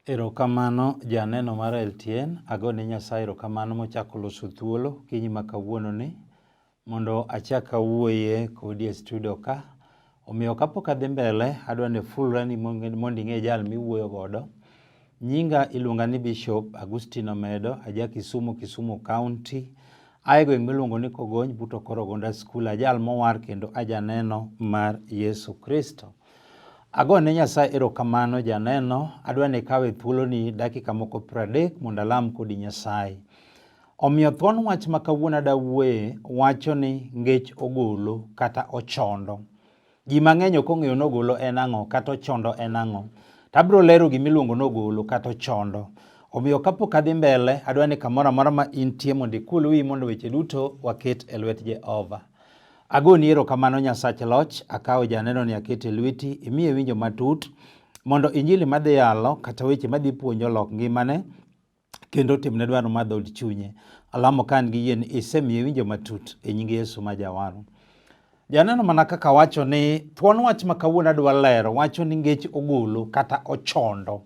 Erokamano janeno mar LTN, agone Nyasaye erokamano mochako loso thuolo okinyi ma kawuono ni mondo achak awuoye kodi e studio ka. Omiyo kapok adhi mbele, adwa ni ifulrani mondo ing'e jal miwuoyo godo. Nyinga iluonga ni Bishop Agustino Omedo, aja Kisumu, Kisumu County. Ae gweng' miluongo ni Kogony but Okoro Gonda School, ajal mowar kendo ajaneno mar Yesu Kristo. Agone Nyasaye erokamano janeno, adwa ni ikawe thuoloni dakika moko 30 mondo alam kodi Nyasaye. Omiyo thuon wach ma kawuono ada wuoye wacho ni ngech ogolo kata ochondo. Ji mang'eny ok ong'eyo ni ogolo en ang'o kata ochondo en ang'o. To abiro lero gima iluongo ni ogolo kata ochondo. Omiyo kapok adhi mbele, adwa ni kamoro amora ma intie mondo ikul wiyi mondo weche duto waket e lwet Jehova. Agoni erokamano Nyasach loch, akawo janeno ni aketo e lweti, imiye winjo matut mondo injili madhi yalo kata weche madhi puonjo olok ngimane kendo otimne dwaro mar dhood chunye. Alamo ka an gi yie ni isemiye winjo matut e nying Yesu ma Jawaro. Janeno mana kaka wacho ni thuon wach ma kawuono adwa lero wacho ni ngech ogolo kata ochondo.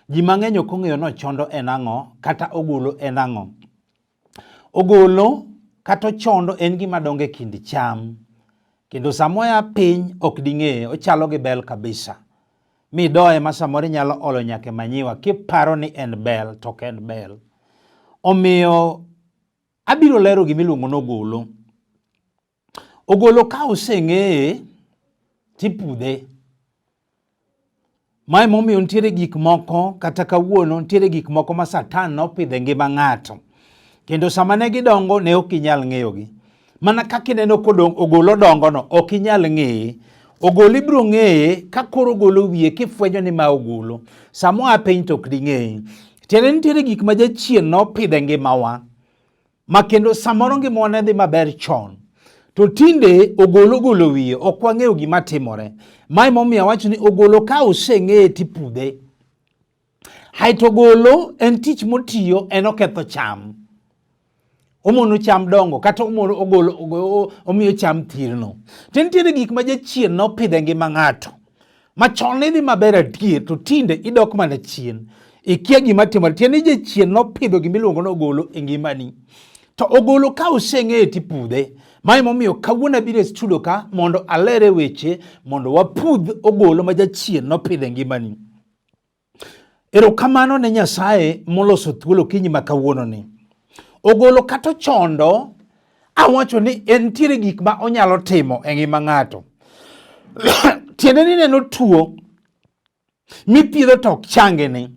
Ji mang'eny ok ong'eyo ni ochondo en ang'o kata ogolo en ang'o. Ogolo kata ochondo en gima dongo e kind cham kendo sama oya piny ok ding'eye, ochalo gi bel kabisa. Midoye ma samoro inyalo olo nyaka e manyiwa kiparo ni en bel to ok en bel. Omiyo abiro lero gima iluongo ni ogolo. Ogolo ka oseng'eye tipudhe. Ma emomiyo nitiere gik moko kata kawuono nitiere gik moko ma Satan nopidho e ngima ng'ato. Kendo sama ne gidongo ne ok inyal ng'eyogi. Mana kaka ineno kodong ogolo dongono ok inyal ng'eye. Ogolo ibiro ng'eye ka koro ogolo wiye kifwenyo ni ma ogolo. Sama oa piny to ok ding'eye. Tiende nitiere gik ma jachien nopidho e ngimawa. Ma kendo samoro ngimawa ne dhi maber chon to tinde ogolo golo wiye ok wang'eyo gima timore. Ma emomiyo awacho ni ogolo ka oseng'eye tipudhe. Haito ogolo en tich motiyo en oketho cham. Omono cham dongo kata omono ogolo omiyo cham thirno. To nitiere gik ma jachien nopidho e ngima ng'ato. Machon ne dhi maber adier to tinde idok mana chien. Ikia gima timore. Tiende ni jachien nopidho gima iluongo ni ogolo e ngimani. To ogolo ka oseng'eye tipudhe. Ma emomiyo kawuono abiro e studio ka mondo alere weche mondo wapudh ogolo ma jachien nopidho e ngimani. Erokamano ne Nyasaye moloso thuolo okinyi ma kawuononi. Ogolo kata ochondo, awacho ni entiere gik ma onyalo timo e ngima ng'ato. Tiende ni neno tuo mithiedho to ok changini,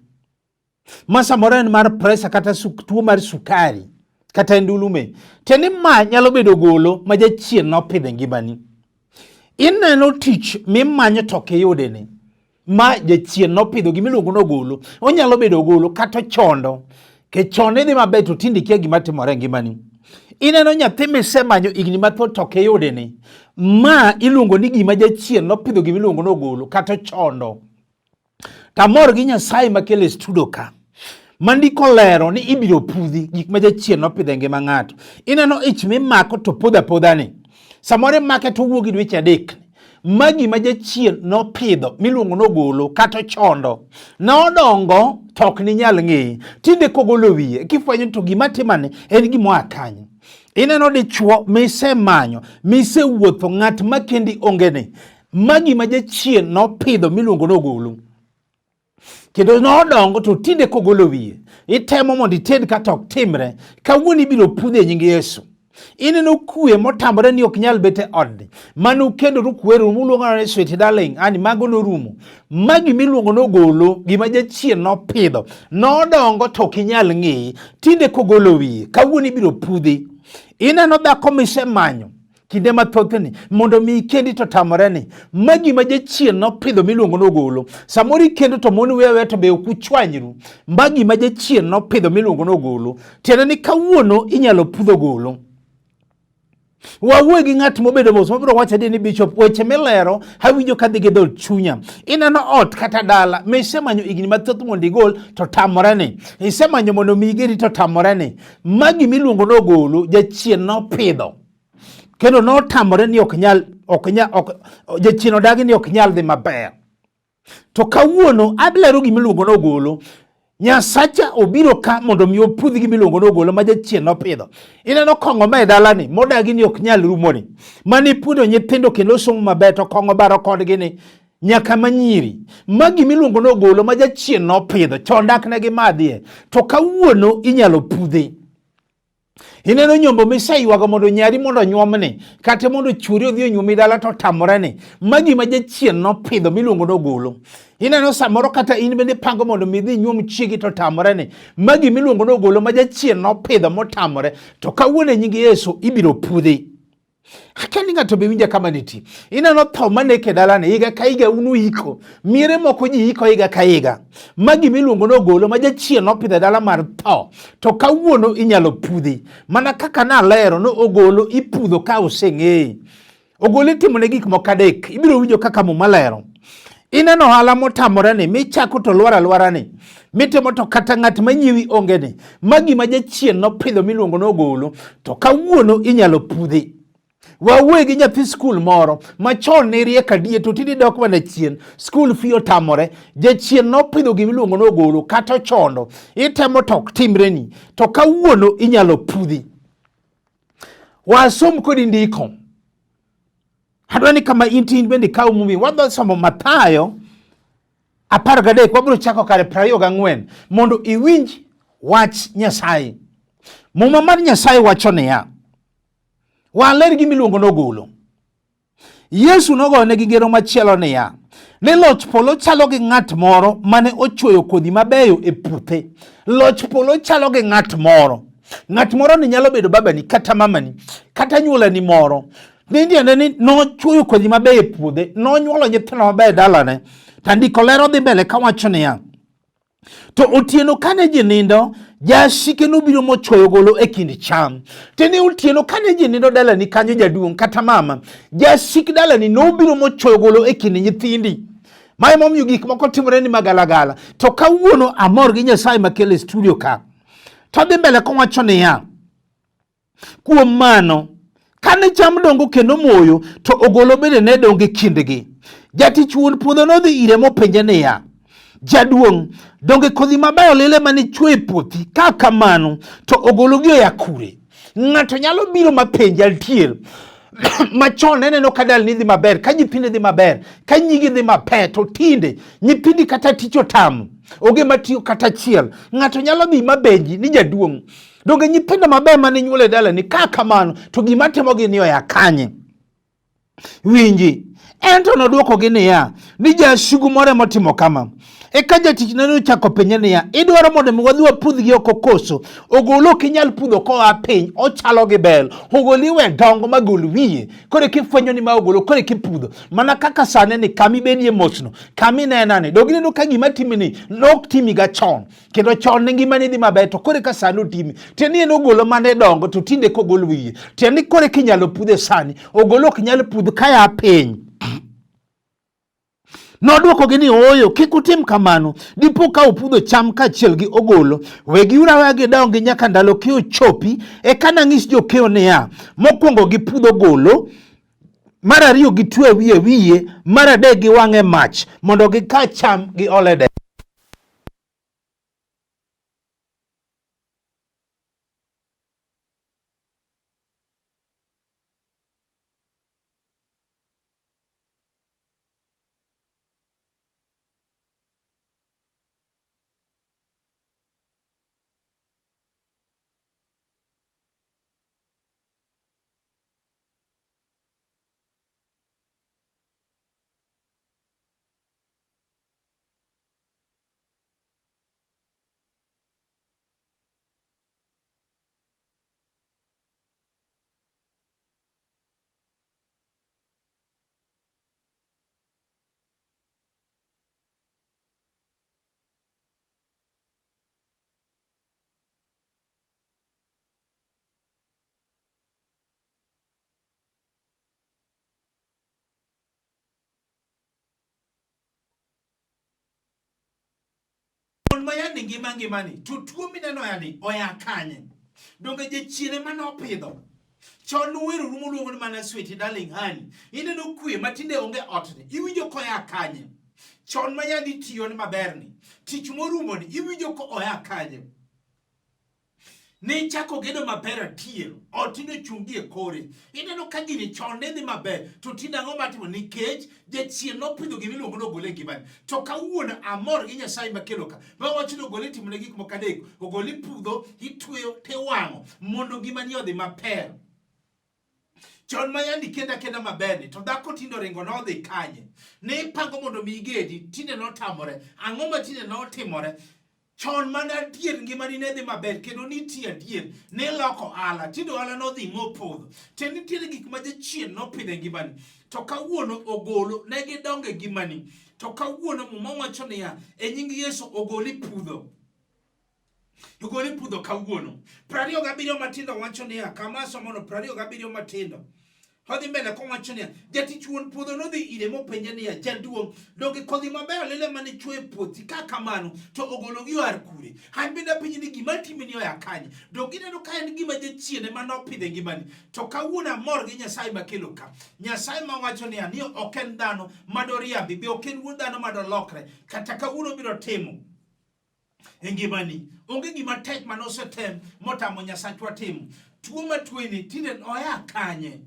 ma samoro en mar presa kata tuo mar sukari kata ndulume. Tiende ni ma nyalo bedo ogolo ma jachien nopidho e ngimani. Ineno tich mimanyo to ok iyude ni. Ma jachien nopidho gima iluongo ni ogolo. Onyalo bedo ogolo kata ochondo. Ke chon idhi maber to tinde ikia gima timore e ngimani. Ineno nyathi misemanyo higni mathoth to ok iyude ni. Ma iluongo ni gima jachien nopidho gima iluongo ni ogolo kata ochondo. Tamor gi Nyasaye makelo e studio ka. Ma ndiko lero ni ibiro pudhi gik ma jachien nopidho e ngima ng'ato. Ineno ich mimako to podho apodha ni. Samoro imake to owuok gi dweche adek. Ma gima jachien nopidho miluongo ni ogolo kata ochondo. Nodongo to ok ninyal ng'eye. Tinde kogolo wiye kifwenyo to gima timani en gima oa kanye. Ineno dichuo misemanyo, misewuotho ng'at ma kendi onge ni. Ma gima jachien nopidho miluongo ni ogolo. Kendo nodongo to tinde kogolo wiye, itemo mondo ited kata ok timre, kawuono ibiro pudhe e nying Yesu. Ineno kwe motamore ni ok nyal bet e odni. Mane ukendoru kweru muluongo ni sweet darling, ani mago norumo. Ma gima iluongo ni ogolo, gima jachien nopidho. Nodongo to ok inyal ng'eye. Tinde kogolo wiye, kawuono ibiro pudhi. Ineno dhako misemanyo kinde mathothni mondo mi ikendi to tamore ni ma gima jachien nopidho miluongo ni ogolo. Samoro ikendo to mon weyo aweya to be ok uchwanyru. Ma gima jachien nopidho miluongo ni ogolo. Tiende ni kawuono inyalo pudh ogolo. Wawuoyo gi ng'at mobedo mos mabiro wacho adier ni bishop weche milero awinjo ka dhi gi dhood chunya. Ineno ot kata dala misemanyo higni mathoth mondo igol to tamore ni. Isemanyo mondo mi igeri to tamore ni. Ma gima iluongo ni ogolo jachien nopidho. Kendo notamore ni ok nyal ok nyal ok jachien odagi ni ok nyal dhi maber. To kawuono ablero gima iluongo ni ogolo. Nyasacha obiro ka mondo mi opudh gima iluongo ni ogolo ma jachien nopidho. Ineno kong'o ma e dalani modagi ni ok nyal rumoni. Mane ipuonjo nyithindo kendo somo maber to kong'o baro kodgi ni nyaka manyiri. Ma gima iluongo ni ogolo ma jachien nopidho chon dak ne gimadhie to kawuono inyalo pudhe. Ineno nyombo miseywago mondo nyari mondo onyuomni kata mondo chuori odhi onyuomi dala to otamore ni ma gima jachien nopidho miluongo ni ogolo. Ineno samoro kata in bende ipango mondo mi idhi inyuom chiegi to otamore ni ma gima iluongo ni ogolo ma jachien nopidho motamore to kawuono e nying Yesu ibiro pudhi. Akia ni ng'ato be winja kama nitie. Ineno tho maneko e dalani higa ka higa un uiko. Miere moko ji iko higa ka higa. Ma gima iluongo ni ogolo ma jachien nopidho e dala mar tho. To kawuono inyalo pudhi. Mana kaka nalero ni ogolo ipudho ka oseng'eyi. Ogolo itimo ne gik moko adek. Ibiro winjo kaka Muma lero. Ineno ohala motamore ni michako to lwar alwara ni mitimo to kata ng'at manyiewi onge ni ma gima jachien nopidho miluongo ni ogolo to kawuono inyalo pudhi. Wawuoye gi nyathi skul moro machon ne riek adier to tinde dok mana chien, skul fee otamore. Jachien nopidho gima iluongo ni ogolo kata ochondo, itemo to ok timreni, to kawuono inyalo pudhi. Wasom kodi ndiko. Adwa ni kama intie in bende ikaw mumi. Wadhi somo Mathayo 13, wabiro chako kare 24 mondo iwinj wach Nyasaye. Muma mar Nyasaye wacho niya, waler gima iluongo ni ogolo. Yesu nogonegi ngero machielo niya, ni loch polo chalo gi ng'at moro mane ochwoyo kodhi mabeyo e puothe. Loch polo chalo gi ng'at moro. Ng'at moro ni nyalo bedo babani kata mamani kata anyuolani moro. Ni tiende ni nochwoyo kodhi mabeyo e puothe, nonyuolo nyithindo mabeyo e dalane. To ndiko lero dhi mbele kawacho niya, to otieno kane ji nindo, jasike nobiro mochwoyo golo e kind cham. Tiende otieno kane ji nindo dalani kanyo jaduong' kata mama, jasik dalani nobiro mochwoyo golo e kind nyithindi. Ma emomiyo gik moko timore ni magalagala. To kawuono amor gi Nyasaye makelo e studio ka. To dhi mbele kowacho niya, kuom mano, kane cham dongo kendo moyo, to ogolo bende ne dongo e kindgi. Jatich wuon puodho nodhi ire mopenje niya, Jaduong', donge kodhi mabeyo lile mane ichwoyo e puothi? Ka kamano, to ogologi oya kure? Ng'ato nyalo biro mapenje altier machon ne neno ka dalni dhi maber, ka nyithindi dhi maber, ka nyigi dhi maber, to tinde nyithindi kata tich otamo, onge matiyo kata achiel. Ng'ato nyalo dhi mabenji ni jaduong', donge nyithindo maber mane nyuol e dalani? Ka kamano, to gima timogi ni oya kanye? Winji, en to nodwokogi niya, ni jasigu moro ema otimo kama. Eka jatichne nochako penje niya, idwaro mondo mi wadhi wapudhgi oko koso? Ogolo ok inyal pudho koa piny, ochalo gi bel. Ogolo iwe dongo magol wiye, koro eka ifwenyo ni ma ogolo, koro eka ipudho. Mana kaka sani ni kama ibedie mosno, kama inenani, dog ineno ka gima timini nok timiga chon. Kendo chon ne ngimani dhi maber to koro eka sani otimi. Tiende ni en ogolo mane dongo to tinde kogol wiye. Tiende ni koro eka inyalo pudhe sani. Ogolo ok nyal pudh kaya piny. Nodwokogi ni ooyo, kik utim kamano. Dipo ka upudho cham kaachiel gi ogolo. Wegiuru aweya gidongi nyaka ndalo keyo chopi, eka nang'is jokeyo niya, mokwongo gipudh ogolo, mar ariyo gitwe wiye wiye, mar adek giwang' e mach, mondo gika cham giol e dero. Mon ma yani ngima ngimani to tuo mineno yani oya kanye? Donge jachien ema nopidho? Chon uweroru muluongo ni mana sweet darling honey. Ineno kwe ma tinde onge otni. Iwinjo koya kanye? Chon ma yandi tiyoni maberni, tich morumoni iwinjo ko oya kanye? Ne ichako gedo maber adier, ot tinde ochung' gi e kore. Ineno ka gini chon ne dhi maber, to tinde ang'o matimo? Nikech jachien nopidho gima iluongo ni ogolo e ngimani. To kawuono amor gi Nyasaye makelo ka. Ma wacho ni ogolo itimone gik moko adek. Ogolo ipudho, itweyo, tiwang'o mondo ngimani odhi maber. Chon ma yandi kenda kenda maberni to dhako tinde oringo nodhi kanye? Ne ipango mondo mi igedi, tinde notamore. Ang'o ma tinde notimore? Chon mana adier ngimani ne dhi maber kendo nitie adier, ne loko ohala, tinde ohala nodhi mopodho. Te nitiere gik ma jachien nopidho e ngimani, to kawuono ogolo ne gidongo e ngimani. To kawuono Muma wacho niya, e nying Yesu ogoli pudho. Ogoli pudho kawuono. 27 matindo wacho niya, kama asomono 27 matindo. Odhi mbele kowacho niya, jatich wuon puodho nodhi ire mopenje niya, jaduong', donge kodhi mabeyo lilo ema ne chwo e puothi? Ka kamano, to ogologi oar kure? An bende apenji ni gima timini oya kanye? Donge ineno ka en gima jachien ema nopidho e ngimani? To kawuono amor gi Nyasaye makelo ka. Nyasaye mawacho niya, ni ok en dhano madoriambi, be ok en wuod dhano madolokre. Kata kawuono obiro timo e ngimani. Onge gima tek mane osetem motamo Nyasachwa timo. Tuo matueni tinde oya kanye?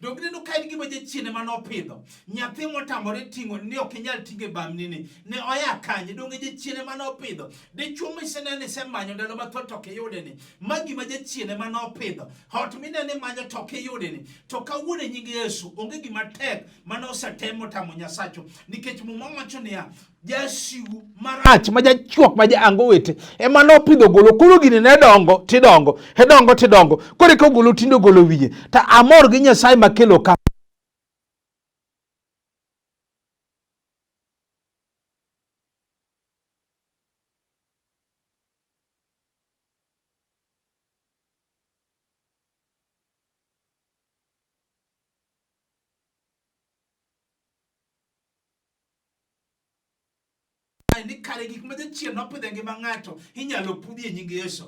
Donge ineno ka en gima jachien ema nopidho? Nyathi motamore ting'o ni ok inyal ting'o e bamni ni, ne oya kanye? Donge jachien ema nopidho? Dichuo miseneno isemanyo ndalo mathoth to ok iyude ni, ma gima jachien ema nopidho. Ot mineno imanyo to ok iyude ni. To kawuono e nying Yesu, onge gima tek mane osetem motamo Nyasachwa. Nikech Muma wacho niya, jasigu marach ma jachuok ma jaango wete ema nopidho ogolo. Koro gini ne dongo tidongo, e dongo tidongo, koro eka ogolo tinde ogolo wiye. To amor gi Nyasaye makelo ka. Ni kare gik ma jachien nopidho e ngima ng'ato inyalo pudhi e nying Yesu.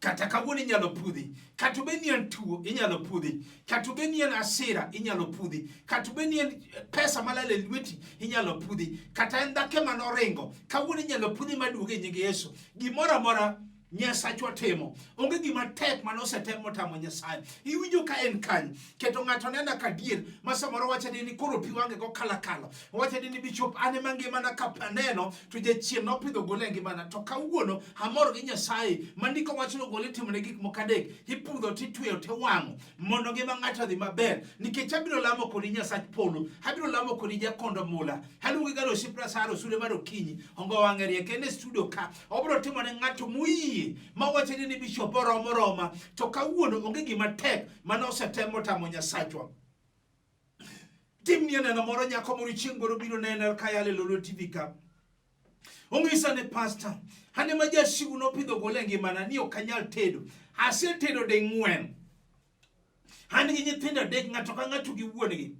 Kata kawuono inyalo pudhi, kata obed ni en tuo inyalo pudhi, kata obed ni en asira inyalo pudhi, kata obed ni en pesa malal e lweti inyalo pudhi, kata en dhako ema noringo, kawuono inyalo pudhi maduogi e nying Yesu. Gimoro amora Nyasachwa timo. Onge gima tek mane osetem motamo Nyasaye. Iwinjo ka en kany, keto ng'ato nena ka dier, ma samoro wacho ni koro pi wang'e go kala kala. Wacho ni bishop an ema ngimana ka aneno to jachien nopidho gole e ngimana. To kawuono amor gi Nyasaye ma ndiko wacho ni ogole itimone gik moko adek, ipudho titweyo tiwang'o mondo ngima ng'ato odhi maber. Nikech abiro lamo kodi Nyasach polo, abiro lamo kodi Jakondo mula, aluongi galo osiepna Sara Osule mar okinyi, ongo wang'e riek en e studio ka. Obiro timo ne ng'ato moyie ma wacho ni bishop oromo roma to kawuono onge gima tek mane osetemo tamo Nyasachwa. Timnie neno moro nyako moro chieng' moro biro nena ka yale Lolwe TV ka. Ong'isa ni pastor, an ema jasigu nopidho gole e ngimana ni ok anyal tedo. Asetedo ding'wen. An gi nyithindo adek ng'ato ka ng'ato gi wuon-gi.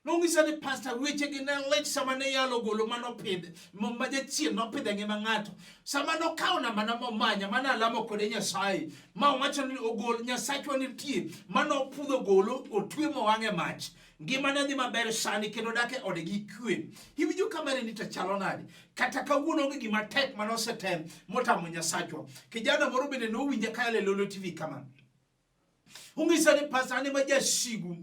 Nong'isa ni pastor weche gi ne lit sama ne yalo golo ma nopidh ma jachien nopidho e ngima ng'ato. Sama nokawo namba na momanya mane alamo kode Nyasaye ma owacho ni ogol Nyasachwa nitie ma nopudho golo otwe mowang' e mach. Ngimane dhi maber sani kendo dak e ode gi kwe. Iwinjo ka mare ni to chalo nade? Kata kawuono onge gima tek mane osetem motamo Nyasachwa. Kijana moro bende nowinja ka yalo e Lolwe TV kama. Ung'isa ni pastor an ema jasigu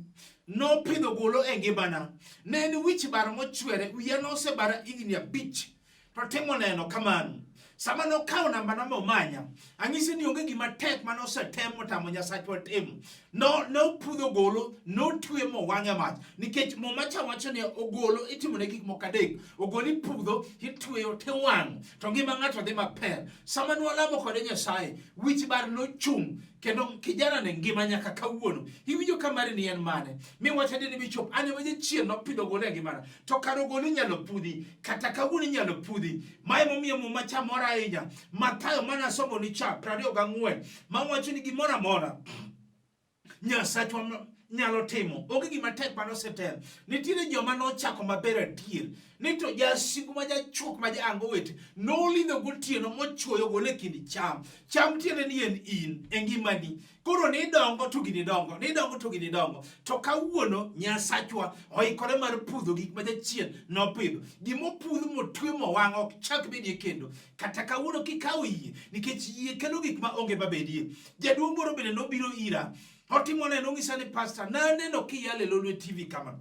nopidho golo e ngimana. Ne en wich bar mochwere, wiya nosebara higni abich. To timo neno kamano. Sama nokawo namba na momanya, ang'ise ni onge gima tek mane osetem motamo Nyasachwa timo. No nopudho golo, notwe mowang' e mach. Nikech Muma cha wacho ni ogolo itimo ne gik moko adek. Ogolo ipudho, itweyo, tiwang'o. To ngima ng'ato dhi maber. Sama nwalamo kode Nyasaye, wich bar nochung' kendo kijana ne ngima nyaka kawuono. Iwinjo ka mari ni en mane? Mi wacho ni bishop an ema jachien nopidho golo e ngimana. To kar ogolo inyalo pudhi, kata kawuono inyalo pudhi. Ma emomiyo Muma cha mora ahinya. Mathayo mane asomo ni cha 24 ma wacho ni gimoro amora Nyasachwa nyalo timo. Onge gima tek mane osetem. Nitiere joma nochako maber adier. Ni to jasigu ma jachuok ma jaango wete nolidho gotieno mochuoyo gole e kind cham. Cham tiende ni en in e ngimani. Koro ni dongo to gini dongo, ni dongo to gini dongo. To kawuono Nyasachwa oikore mar pudho gik ma jachien nopidho. Gima opudh motwe mowang' ok chak bedie kendo. Kata kawuono kikawo yie, nikech yie kelo gik ma onge mabedie. Jaduong' moro bende nobiro ira, otimo neno onyisa ni pastor, naneno kiyalo e Lolwe TV kama.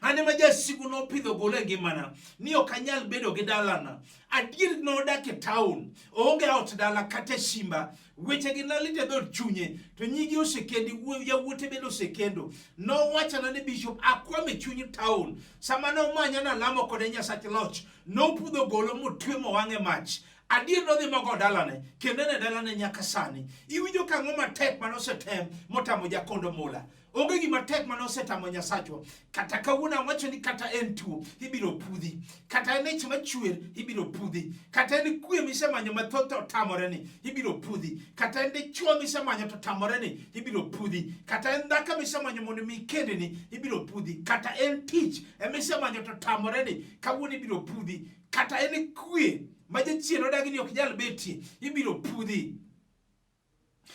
An ema jasigu nopidho golo e ngimana ni ok anyal bedo gi dalana. Adier nodak e taon, oonge ot dala kata e simba. Wechegi nalit e dhood chunye, to nyigi osekendi, yawuote bende osekendo. Nowachona ni bishop, akwam e chuny taon. Sama nomanya nalamo kode Nyasach loch, nopudho golo motwe mowang' e mach. Adier nodhi mogo dalane, kendo en e dalane nyaka sani. Iwinjo ka ang'o matek mane osetem motamo Jakondo Mula? Onge gima tek mane osetamo Nyasachwa. Kata kawuono awacho ni kata en tuo, ibiro pudhi. Kata en ich machwer, ibiro pudhi. Kata en kwe misemanyo mathoth to otamore ni, ibiro pudhi. Kata en dichwo misemanyo to otamore ni, ibiro pudhi. Kata en dhako misemanyo mondo mi ikendni, ibiro pudhi. Kata en tich emisemanyo to otamore ni, kawuono ibiro pudhi. Kata en kwe ma jachien odagi ni ok nyal betie, ibiro pudhi.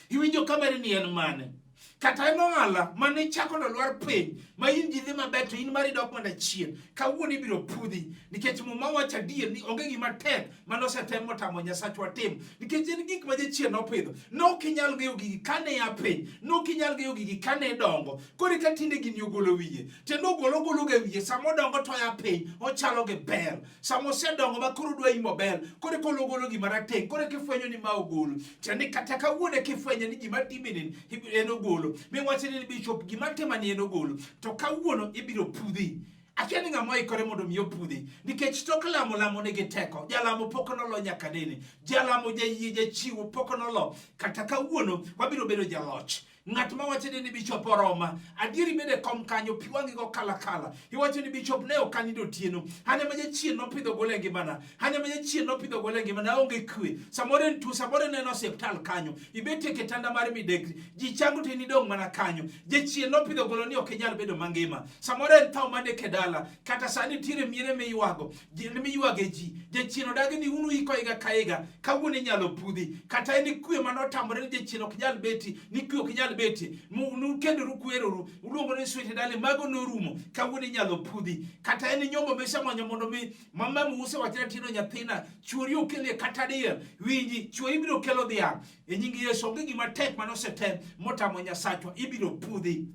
Iwinjo ka mari ni en mane? Kata en ohala mane ichako to lwar piny ma in ji dhi maber to in mari dok mana chien. Kawuono ibiro pudhi nikech Muma wacho adier ni onge gima tek mane osetem motamo Nyasachwa tim nikech en gik ma jachien nopidho. Ne ok inyal ng'eyo gigi kane ia piny, ne ok inyal ng'eyo gigi kane idongo. Koro eka tinde gini ogolo wiye. Tiende ogolo ogolo ga wiye sama odongo to oya piny ochalo gi bel. Sama osedongo ma koro odwa imo bel, koro eka ogolo gima rateng', koro eka ifwenyo ni ma ogolo. Tiende ni kata kawuono eka ifwenyo ni gima timeni en ogolo. Miwacho ni bishop gima timani en ogolo. To kawuono ibiro pudhi. Akia ni ng'ama oikore mondo mi opudhi. Nikech tok lamo lamo nigi teko. Jalamo pok nolo nyaka nene. Jalamo jayie jachiwo pok nolo. Kata kawuono wabiro bedo jaloch. Ng'at ma wacho ni bishop oroma, adieri bede kom kanyo pi wang'i go kala kala. Iwacho ni bishop ne ok anindo otieno. An ema jachien nopidho golo e ngimana. An ema jachien nopidho golo e ngimana aonge kwe. Samoro en tuo, samoro en osiptal kanyo. Ibet e kitanda mar midekre. Ji chango to in idong' mana kanyo. Jachien nopidho golo ni ok inyal bedo mangima. Samoro en tho mandek e dala. Kata sani nitiere miere miywago. Miywage ji. Jachien odagi ni unu iko higa ka higa. Kawuono inyalo pudhi. Kata en kwe mane otamore ni jachien ok nyal beti, ni kwe ok nyal beti. Nukendoru kweroru, uluongo ni sweet darling, mago norumo. Kawuono inyalo pudhi. Kata en nyombo misemanyo mondo mi mama use wachna tino nyathina, chuori okelie kata diel. Winji, chuori biro kelo dhiang'. E nying Yesu, onge gima tek mane osetem motamo Nyasachwa, ibiro pudhi.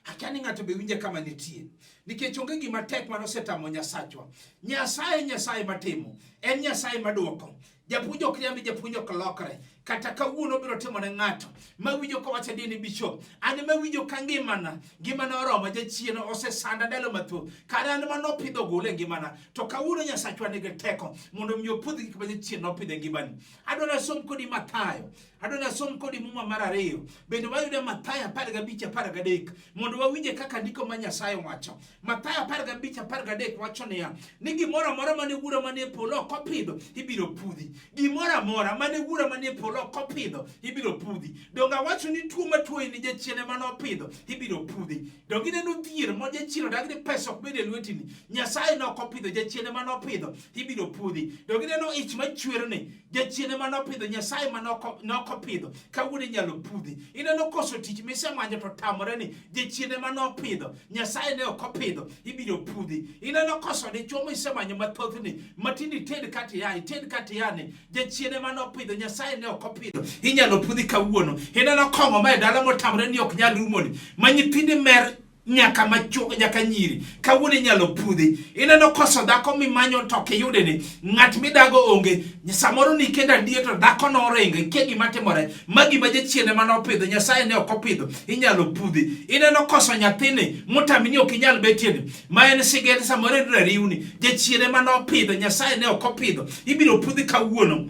Akia ni ng'ato be winja kama nitie. Nikech onge gima tek mane osetamo Nyasachwa. Nyasaye Nyasaye matimo. En Nyasaye maduoko. Japuonj ok riambi, japuonj ok lokre. Kata kawuono obiro timo ne ng'ato mawinjo kowacho adier ni bishop, an ema awinjo ka ngimana, ngimana oromo, jachien osesanda ndalo mathoth. Kara an ema nopidho golo e ngimana. To kawuono Nyasachwa nigi teko mondo mi opudh gik ma jachien nopidho e ngimani. Adwaro asom kodi Mathayo. Adwa ni asom kodi Muma mar ariyo. Bende wayude Mathayo 15:13 mondo wawinje kaka ndiko ma Nyasaye wacho. Mathayo 15:13 wacho niya, ni gimoro amora mane Wuora manie polo ok opidho ibiro pudhi. Gimoro amora mane Wuora manie polo ok opidho ibiro pudhi. Donge awacho ni tuo matuoyi ni jachien ema nopidho ibiro pudhi. Donge ineno dhier ma jachien odagi ni pesa ok bed e lwetini. Nyasaye ne ok opidho, jachien ema nopidho ibiro pudhi. Donge ineno ich machwerni Jachien ema nopidho, Nyasaye ema ne ok opidho. Kawuono inyalo pudhi. Ineno koso tich misemanyo to tamore ni jachien ema nopidho, Nyasaye ne ok opidho, ibiro pudhi. Ineno koso dichwo misemanyo mathoth ni, matinde ited kata ia, ited kata ia ni, jachien ema nopidho, Nyasaye ne ok opidho, inyalo pudhi kawuono. Ineno kong'o ma e dala motamore ni ok nyal rumoni, ma nyithindi mer nyaka machuok nyaka nyiri kawuono inyalo pudhi. Ineno koso dhako mimanyo to ok iyude ni ng'at midago onge, samoro nikendo adier to dhako noringo, ikia gima timore, ma gima jachien ema nopidho, Nyasaye ne ok opidho, inyalo pudhi. Ineno koso nyathini motami ni ok inyal betie ni, ma en sigend samoro en rariwni, jachien ema nopidho, Nyasaye ne ok opidho, ibiro pudhi kawuono.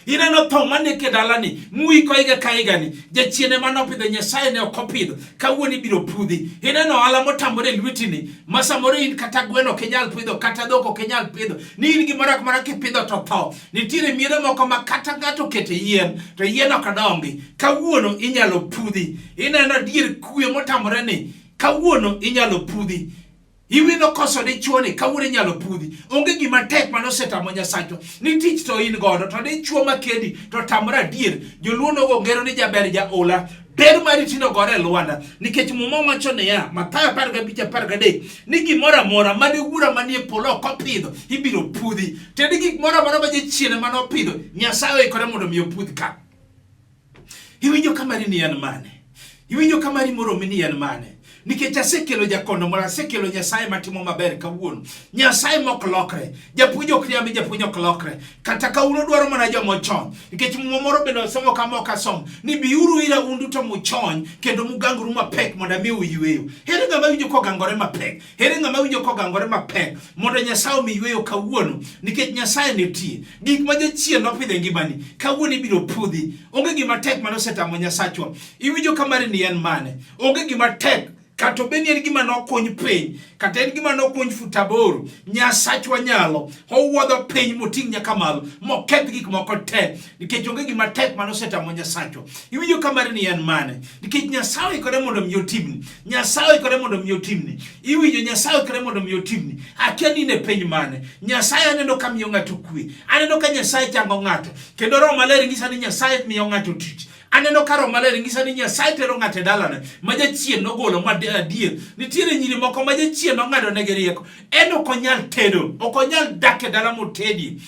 Ineno tho maneko e dalani, muiko higa ka higani, jachien ema nopidho, Nyasaye ne ok opidho, kawuono ibiro pudhi. Ineno ohala motamore e lwetini, ma samoro in kata gweno ok inyal pidho, kata dhok ok inyal pidho, ni in gimoro amora kipidho to tho. Nitiere miere moko ma kata ng'ato okete yien, to yien ok dongi. Kawuono inyalo pudhi. Ineno adier kwe motamore ni, kawuono inyalo pudhi. Iwino koso dichuo ni kawuono inyalo pudhi. Onge gima tek mane osetamo Nyasachwa. Ni tich to in godo, to dichuo makendi to tamore adier. Joluo nogo ngero ni jaber jaola. Ber mari tinde ogore e lwanda. Nikech Muma wacho niya, Mathayo 15:13, ni gimoro amora mane wuora manie polo ok opidho, ibiro pudhi. Tiende gik moro amora ma jachien ema nopidho, Nyasaye oikore mondo mi opudh ka. Iwinjo ka mari ni en mane? Iwinjo ka mari moromi ni en mane? Nikech asekelo jakono moro, asekelo Nyasaye matimo maber kawuono. Nyasaye mok lokre. Japuonj ok riambi, japuonj ok lokre. Kata ka un odwaro mana joma ochony. Nikech muma moro bende osomo kama ok asom. Ni biuru ira un duto muchony kendo mugangru mapek mondo amiu yweyo. Ere ng'ama winjo kogangore mapek? Ere ng'ama winjo kogangore mapek mondo Nyasaye omi yweyo kawuono? Nikech Nyasaye nitie. Gik ma jachien nopidho e ngimani, kawuono ibiro pudhi. Onge gima tek mane osetamo Nyasachwa. Iwinjo ka mari ni en mane? Onge gima tek kata obed ni en gima nokuny piny, kata en gima nokuny fut aboro, Nyasachwa nyalo. Owuodho piny moting' nyaka malo, moketh gik moko te, nikech onge gima tek mane osetamo Nyasachwa. Iwinjo ka mari ni en mane? Nikech Nyasaye oikore mondo mi otimni. Nyasaye oikore mondo mi otimni. Iwinjo Nyasaye oikore mondo mi otimni. Akia ni in e piny mane. Nyasaye aneno ka miyo ng'ato kwe. Aneno ka Nyasaye chango ng'ato. Kendo Roho Maler nyisa ni Nyasaye miyo ng'ato tich. Aneno ka Roho Maler nyisa ni Nyasaye tero ng'ato e dalane ma jachien nogolo ma adier. Nitiere nyiri moko ma jachien nong'ado negi rieko. En ok onyal tedo, ok onyal dak e dala motedie.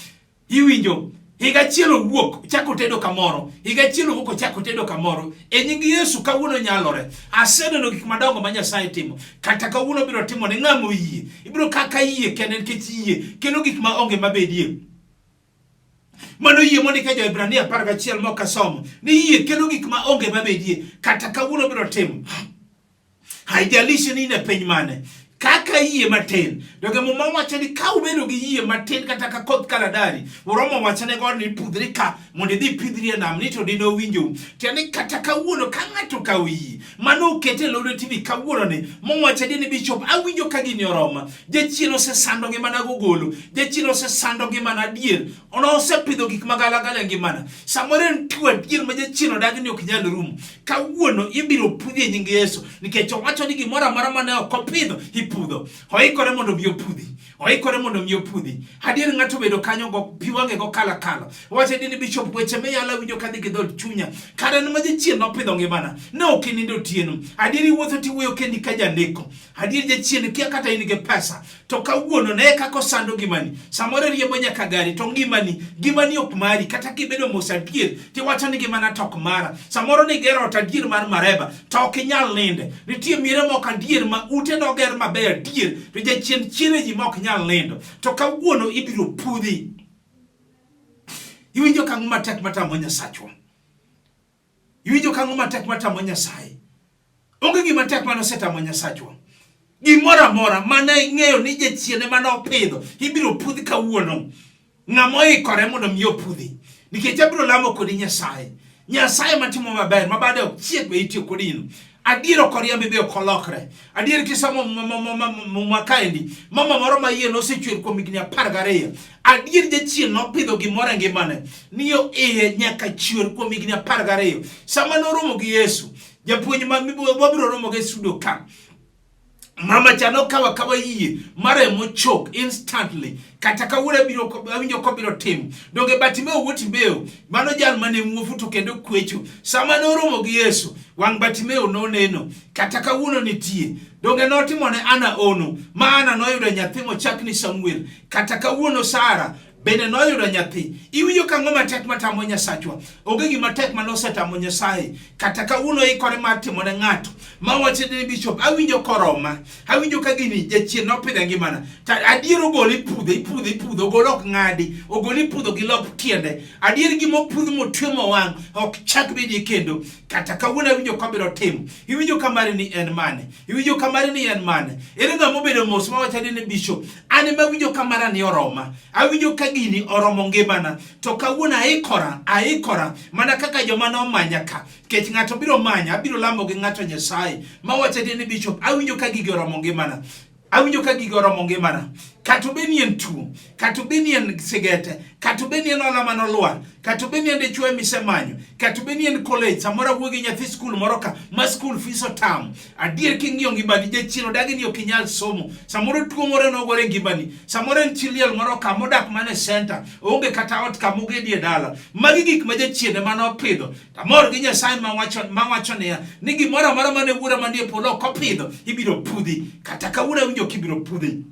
Iwinjo? Higa achiel owuok, ochako tedo kamoro. Higa achiel owuok, ochako tedo kamoro. E nying Yesu kawuono nyalore. Aseneno gik madongo ma Nyasaye timo. Kata kawuono biro timo ne ng'ama oyie. Ibiro kaka yie kende nikech yie kelo gik ma onge mabedie. Mano yie mondik e Jo-Hibrania 11 mok asomo ni yie kelo gik ma onge mabedie. Kata kawuono biro timo. Haijalishi ni in e piny mane, kaka yie matin. Donge Muma wacho ni ka ubedo gi yie matin kata ka koth kaladari, uromo wacho ne god ni pudhri ka mondo idhi pidhri e nam ni to dine owinjou. Tiende ni kata kawuono ka ng'ato okawo yie mano okete e Lolwe TV kawuono ni mowacho ni Bishop awinjo ka gini oroma. Jachien osesando ngimana gogolo. Jachien osesando ngimana adier. Ono osepidho gik magalagala e ngimana. Samoro en tuo adier ma jachien odagi ni ok nyal rumo. Kawuono ibiro pudhi e nying Yesu nikech owacho ni gimoro amora mane ok opidho ipudho. Oikore mondo mi opudhi. Oikore mondo mi opudhi. Adier ng'ato obedo kanyo go pi wang'e go kala kala. Owacho ni Bishop weche miyalo awinjo kadhi gi dhood chunya. Kare en ma jachien nopidho ngimana. Ne ok inindo otieno. Adier iwuotho tiwuoyo kendi ka janeko. Adier jachien kia kata in gi pesa. To kawuono ne kaka osando ngimani. Samoro riembo nyaka gari to ngimani, ngimani ok mari. Kata kibedo mos adier, tiwacho ni ngimana to ok mara. Samoro nigero ot adier mar mareba, to ok inyal ninde. Nitie miere moko adier ma ute noger maber adier, to jachien chiere ji ma ok nyal nindo. To kawuono ibiro pudhi. Iwinjo kang'o matek matamo Nyasachwa? Iwinjo kang'o matek matamo Nyasaye? Onge gima tek mane osetamo Nyasachwa. Gimoro amora mane ing'eyo ni jachien ema nopidho, ibiro pudh kawuono. Ng'ama oikore mondo mi opudhi. Nikech abiro lamo kodi Nyasaye. Nyasaye matimo maber, ma bade ok chiek be itiyo kodi ino. Adier ok oriambi be ok olokre. Adier kisomo Muma kaendi, mama moro ma iye nosechwer kuom higni 12. Adier jachien nopidho gimoro e ngimane, ni iye nyaka chwer kuom higni 12. Sama noromo gi Yesu, japuonj ma wabiro romo gi studio ka, mama cha nokawo akawa yie maremo chok instantly kata kawuono abiro awinjo kobiro timo donge Bartimeo wuod Timeo mano jal mane muofu to kendo kwecho sama noromo gi Yesu wang' Bartimeo noneno kata kawuono nitie donge notimo ne Ana ono ma Ana noyudo nyathi mochak ni Samuel kata kawuono Sara bende noyudo nyathi. Iwinjo ka ang'o matek matamo Nyasachwa? Onge gima tek mane osetamo Nyasaye. Kata kawuono ikore mar timo ne ng'ato ma wacho ni Bishop, awinjo koroma, awinjo ka gini jachien nopidho e ngimana. To adier ogol ipudhe. Ipudhe, ipudhe, ipudhe, ogolo ok ng'adi, ogolo ipudho gi lop tiende. Adier gima opudh motwe mowang' ok chak bedie kendo. Kata kawuono awinjo ka obiro timo. Iwinjo ka mari ni en mane? Iwinjo ka mari ni en mane? Ere ng'ama obedo mos mawacho ni bishop, an ema awinjo ka mara ni oroma. Awinjo ka gini oromo ngimana. To kawuono aikora, aikora mana kaka joma nomanya ka. Nikech ng'ato biro manya, abiro lamo gi ng'ato Nyasaye. Mawacho ni bishop, awinjo ka gigi oromo ngimana. Awinjo ka gigo oromo ngimana. Kata obed ni en tuo, kata obed ni en sigete, kata obed ni en hola manolwar, kata obed ni en dichwo misemanyo, kata obed ni en college, samoro awuo gi nyathi skul moro ka ma school fees otamo. Adier king'iyo ngimani, jachien odagi ni ok inyal somo. Samoro tuo moro nogore e ngimani, samoro en chi liel moro ka modak mana e center, oonge kata ot kama ogedie dala. Magi gik ma jachien ema nopidho. Amor gi Nyasaye mawacho niya ni gimoro amora mane wuora manie polo ok opidho ibiro pudhi. Kata kawuono awinjo kibiro pudhi.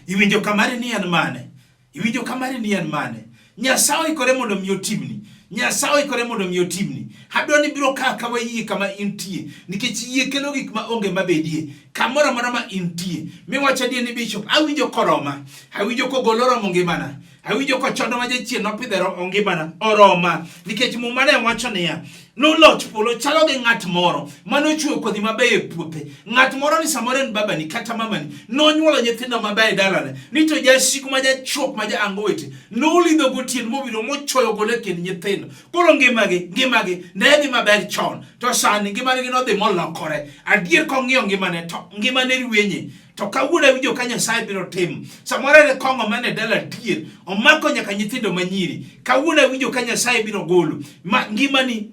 Iwinjo kamari ni en mane? Iwinjo kamari ni en mane? Nyasaye oikore mondo mi otimni. Nyasaye oikore mondo mi otimni. Adwa ni biro ka kawa yie kama intie nikech yie kelo gik ma onge mabedie. Kamoro amora ma intie. Miwacho adier ni bishop, awinjo koroma. Awinjo kogolo oromo ngimana. Awinjo kochondo ma jachien nopidho ngimana oroma nikech muma ne wacho niya noloch polo chalo gi ng'at moro manochwoyo kodhi mabeyo e puothe. Ng'at moro ni samoro en babani kata mamani nonyuolo nyithindo mabeyo e dalane ni to jasigu ma jachuok ma ja angowete nolidho gotieno mobiro mochwoyo golo e kind nyithindo. Koro ngimagi ngimagi ne dhi maber chon to sani ngimagi nodhi molokore. Adier kong'iyo ngimane to ngimane rwenye. To kawuono awinjo ka Nyasaye biro timo. Samoro en kong'o man e dala adier, omako nyaka nyithindo manyiri. Kawuono awinjo ka Nyasaye biro golo. Ma ngimani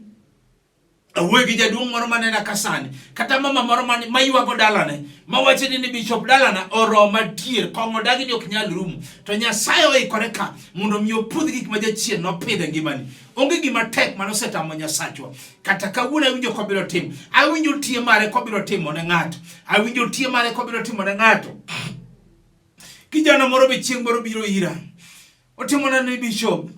awuoyo gi jaduong' moro manena ka sani, kata mama moro mane maywago dalane, mawacho ni bishop dalana oroma adier, kong'o dagi ni ok nyal rumo. To Nyasaye oikore ka mondo mi opudh gik ma jachien nopidho e ngimani. Onge gima tek mane osetamo Nyasachwa. Kata kawuono awinjo kobiro timo. Awinjo tie mare kobiro timo ne ng'ato. Awinjo tie mare kobiro timo ne ng'ato. Kijana moro be chieng' moro biro ira. Otimona ni bishop.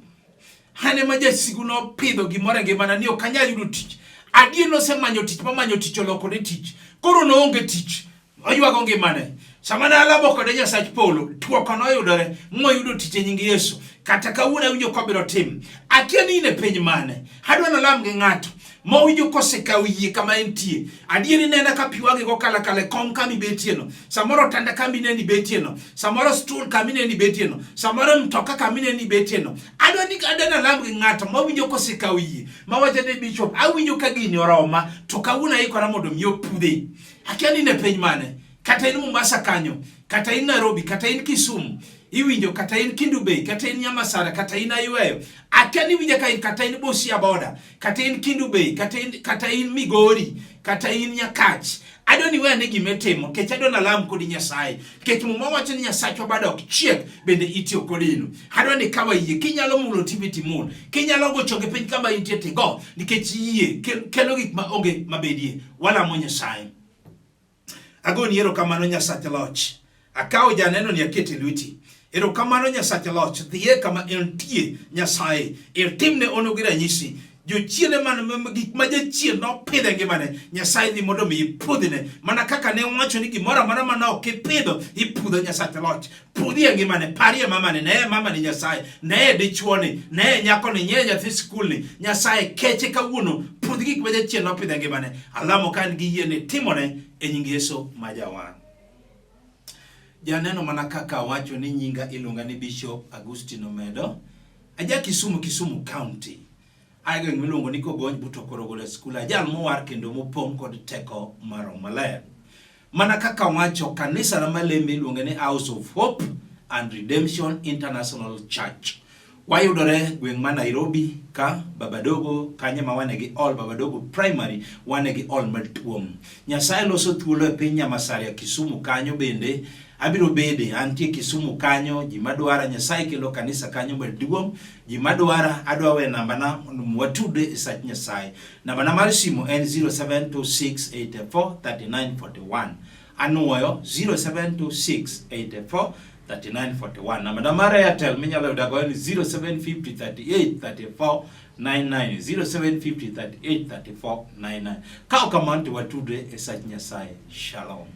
An ema jasigu nopidho gimoro e ngimana ni ok anyal yudo tich. Adier nosemanyo tich mamanyo tich olokore tich. Koro noonge tich. Oywago ngimane. Sama ne alamo kode Nyasach polo, twoko noyudore, moyudo tich e nying Yesu. Kata kawuono awinjo kobiro tim. Akia ni in e piny mane. Adwa nalam gi ng'ato mowinjo kosekawo yie kama entie. Adier inena ka pi wang'i go kala kala e kom kama ibetieno. Samoro otanda kama ineno ibetieno. Samoro stool kama ineno ibetieno. Samoro mtoka kama ineno ibetieno. Adwa ni adwa nalam gi ng'ato mowinjo kosekawo yie. Mawacho ni bishop, awinjo ka gini oroma, to kawuono aikora mondo mi opudhe. Akia ni ne piny mane, kata in Mombasa kanyo, kata in Nairobi, kata in Kisumu, iwinjo kata in Kendu Bay, kata in Nyamasara, kata in Ayweyo. Akia ni iwinja ka in kata in Busia boda, kata in Kendu Bay, kata in Migori, kata in Nyakach. Adwa ni we ane gima itimo, nikech adwa nalam kodi Nyasaye. Nikech Muma wacho ni Nyasachwa bado ok chiek, bende itiyo kod ino. Adwa ni kawa yie, kinyalo mulo TV timul, kinyalo gocho gi piny kama intie tigo, nikech yie kelo gik ma onge mabedie. Walamo Nyasaye. Agoni erokamano Nyasach loch. Akawo janeno ni akete lweti. Erokamano Nyasach loch. Dhiye kama entie Nyasaye. Itimne ono gi ranyisi. Jochiende man gik ma jachien nopidho e ngimane, Nyasaye dhi mondo mi ipudhne. Mana kaka ne owacho ni gimoro amora mane ok ipidho, ipudho Nyasach loch. Pudhi e ngimane, parie mamani, neye mamani Nyasaye, neye dichuoni, neye nyakoni, neye nyathi skulni. Nyasaye keche kawuono, pudh gik ma jachien nopidho e ngimane. Alamo ka an gi yie ni timone e nying Yesu ma jawar. Janeno mana kaka awacho ni nyinga iluonga ni Bishop Agustino Omedo. Aja Kisumu, Kisumu County. Ae gweng' miluongo ni Kogony but Okorogola School. Ajal mowar kendo mopong' kod teko mar Roho Maler. Mana kaka wacho kanisa na maleme iluonge ni House of Hope and Redemption International Church. Wayudore gweng' ma Nairobi ka Babadogo kanye ma wane gi all Babadogo Primary wane gi all maduong'. Nyasaye loso thuolo e piny Nyamasaria Kisumu kanyo bende abiro bede antie Kisumu kanyo ji madwara Nyasaye kelo kanisa kanyo maduong' ji madwara adwa we nambana mondo watude e sach Nyasaye. Nambana mar simu en 0726843941. Anuoyo 0726843941. Nambana mar Airtel minyalo yudago en 0750383499. 0750383499. Ka ok kamano to watudre e sach Nyasaye. Shalom.